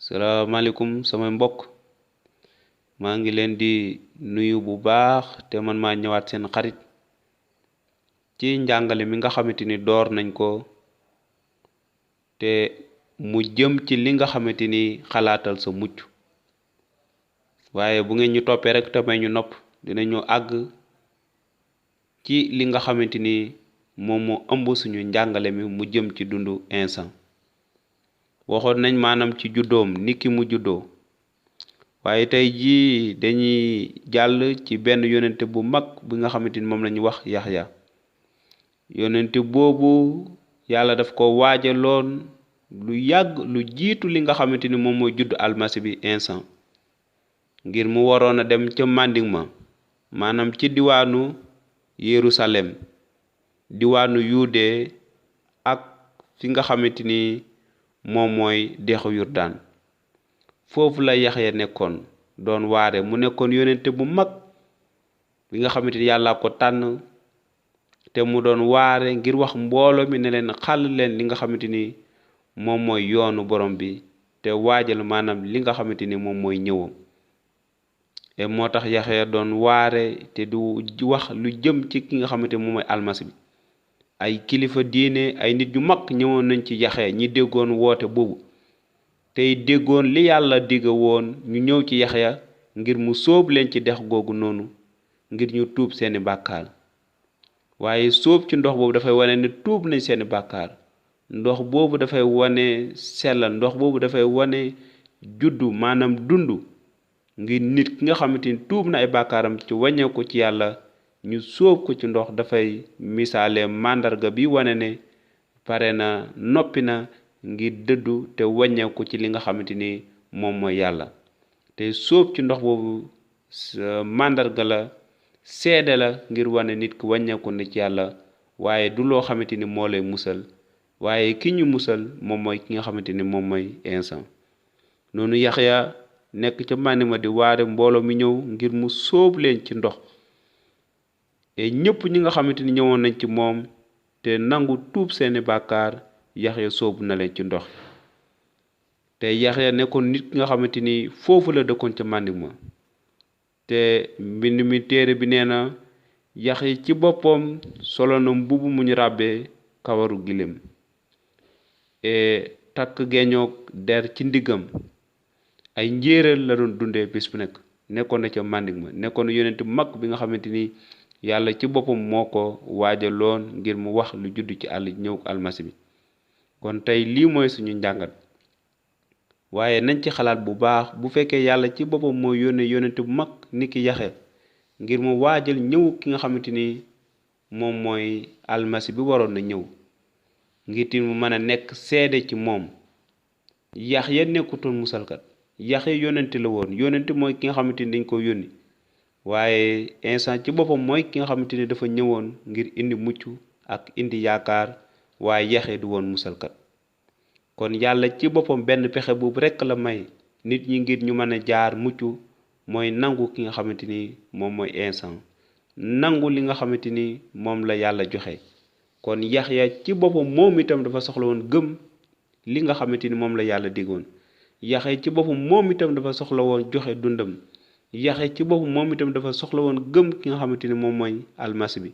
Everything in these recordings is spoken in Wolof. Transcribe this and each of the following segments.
salaamaaleykum samay mbokk maa ngi leen di nuyu bu baax te man maa ñëwaat seen xarit ci njàngale mi nga xamante ni door nañ ko te mu jëm ci li nga xamante ni xalaatal sa mucc waaye bu ngeen ñu toppee rek te may ñu nopp dinañu àgg ci li nga xamante ni moom moo ëmb suñu njàngale mi mu jëm ci dundu instant waxoon nañ maanaam ci juddoom niki mu juddoo waaye tey jii dañuy jàll ci benn yonente bu mag bi nga xamante ni moom la ñu wax Yaxya yonente boobu yàlla daf ko waajaloon lu yàgg lu jiitu li nga xamante ni moom mooy judd almasi bi instant ngir mu waroon a dem ca manding ma maanaam ci diwaanu Yerusalem diwaanu Yude ak fi nga xamante ni moom mooy dexu Yordaan foofu la Yaxya nekkoon doon waare mu nekkoon yonente bu mag bi nga xamante ni yàlla ko tànn te mu doon waare ngir wax mbooloo mi ne leen xàll leen li nga xamante ni moom mooy yoonu borom bi te waajal maanaam li nga xamante ni moom mooy ñëwam et moo tax Yaxya doon waare te du wax lu jëm ci ki nga xamante ni moom mooy almasi bi ay kilifa diine ay nit yu mag ñëwoon nañ ci Yaxya ñi déggoon woote boobu tey déggoon li yàlla digga woon ñu ñëw ci Yaxya ngir mu sóob leen ci dex googu noonu ngir ñu tuub seeni bàkkaar waaye sóob ci ndox boobu dafay wane ne tuub nañ seeni bàkkaar ndox boobu dafay wane sellal ndox boobu dafay wane juddu maanaam dundu ngir nit ki nga xamante ni tuub na ay bàkkaaram ci wàññee ko ci yàlla ñu sóob ko ci ndox dafay misaale màndarga bi wane ne pare na noppi na ngir dëddu te wàññeeku ci li nga xamante ni moom mooy yàlla te sóob ci ndox boobu màndarga la seede la ngir wane nit ki wàññeeku na ci yàlla waaye du loo xamante ni moo lay musal waaye ki ñu musal moom mooy ki nga xamante ni moom mooy instant noonu Yaxya nekk ca màndi ma di waare mbooloo mi ñëw ngir mu sóob leen ci ndox et ñëpp ñi nga xamante ni ñëwoon nañ ci moom te nangu tuub seeni bàkkaar Yaxya sóobu na leen ci ndox te Yaxya nekkoon nit ki nga xamante ni foofu la dëkkoon ca màndi ma te mbind mi téere bi nee na Yaxya ci boppam solo na mbubu mu ñu ràbbee kawaru giléem et takk geeñoog der ci ndiggam ay njéeréel la doon dundee bis bu nekk nekkoon na ca màndik ma nekkoon yonent mag bi nga xamante ni yàlla ci boppam moo ko waajaloon ngir mu wax lu judd ci ñëw almasi bi kon tey lii mooy suñu njàngat waaye nañ ci xalaat bu baax bu fekkee yàlla ci boppam moo yónnee yonent bu mag ni ki Yaxya ngir mu waajal ñëw ki nga xamante ni moom mooy almasi bi waroon na ñëw ngir ti mu mën a nekk seede ci moom Yaxya nekkutoon musalkat Yaxya yonente la woon yonente mooy ki nga xamante ni dañ ko yónni waaye instant ci boppam mooy ki nga xamante ni dafa ñëwoon ngir indi mucc ak indi yaakaar waaye Yaxya du woon musalkat kon yàlla ci boppam benn pexe boobu rekk la may nit ñi ngir ñu mën a jaar mucc mooy nangu ki nga xamante ni moom mooy instant nangu li nga xamante ni moom la yàlla joxe kon Yaxya ci boppam moom itam dafa soxla woon gëm li nga xamante ni moom la yàlla diggoon Yaxya ci boppam moom itam dafa soxla woon joxe dundam Yaxya ci boppam moom itam dafa soxla woon gëm ki nga xamante ni moom mooy almasi bi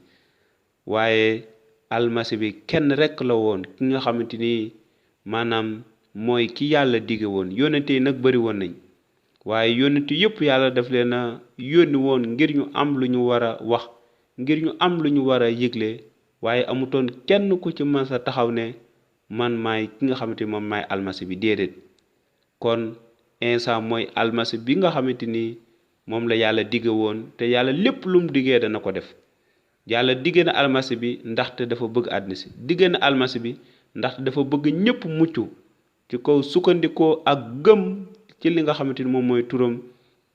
waaye almasi bi kenn rekk la woon ki nga xamante ni maanaam mooy ki yàlla digge woon yónnente yi nag bari woon nañ waaye yónnente yépp yàlla daf leen a yónni woon ngir ñu am lu ñu war a wax ngir ñu am lu ñu war a yëgle waaye amutoon kenn ku ci mën sa taxaw ne man maay ki nga xamante ni moom maay almasi bi déedéet kon instant mooy almasi bi nga xamante ni moom la yàlla digge woon te yàlla lépp lu mu diggee dana ko def yàlla digge na almasi bi ndaxte dafa bëgg àddina si digge na almasi bi ndaxte dafa bëgg ñépp mucc ci kaw sukkandikoo ak gëm ci li nga xamante ni moom mooy turam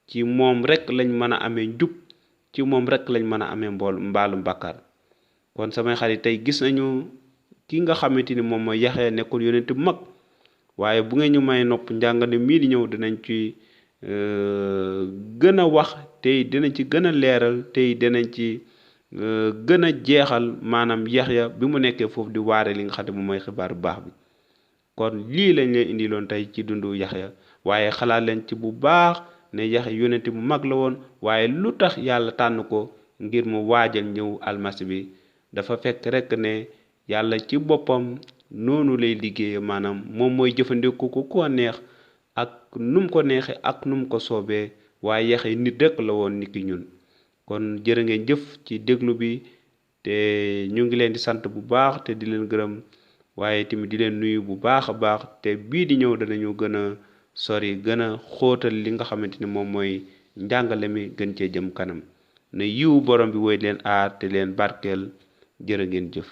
ci moom rekk lañ mën a amee njub ci moom rekk lañ mën a amee mbaalum bàkkaar kon samay xarit tey gis nañu ki nga xamante ni moom mooy Yaxya nekkoon yonent bu mag waaye bu ngeen ñu may nopp njàngale mii di ñëw dinañ ci gën a wax tey dinañ ci gën a leeral tey dinañ ci gën a jeexal maanaam Yaxya bi mu nekkee foofu di waare li nga xam ne moom mooy xibaar bu baax bi kon lii lañ leen indiloon tey ci dundu Yaxya waaye xalaat leen ci bu baax ne Yaxya yonent bu mag la woon waaye lu tax yàlla tànn ko ngir mu waajal ñëw almasi bi dafa fekk rekk ne yàlla ci boppam noonu lay liggéeye maanaam moom mooy jëfandiku ku ko neex ak num ko neexe ak num ko soobee waaye Yaxya nit rekk la woon niki ñun kon jërë ngeen jëf ci déglu bi te ñu ngi leen di sant bu baax te di leen gërëm waaye tamit di leen nuyu bu baax a baax te bii di ñëw danañu gën a sori gën a xóotal li nga xamante ni moom mooy njàngale mi gën cee jëm kanam ne yiwu borom bi woy leen aar te leen barkeel jërë ngeen jëf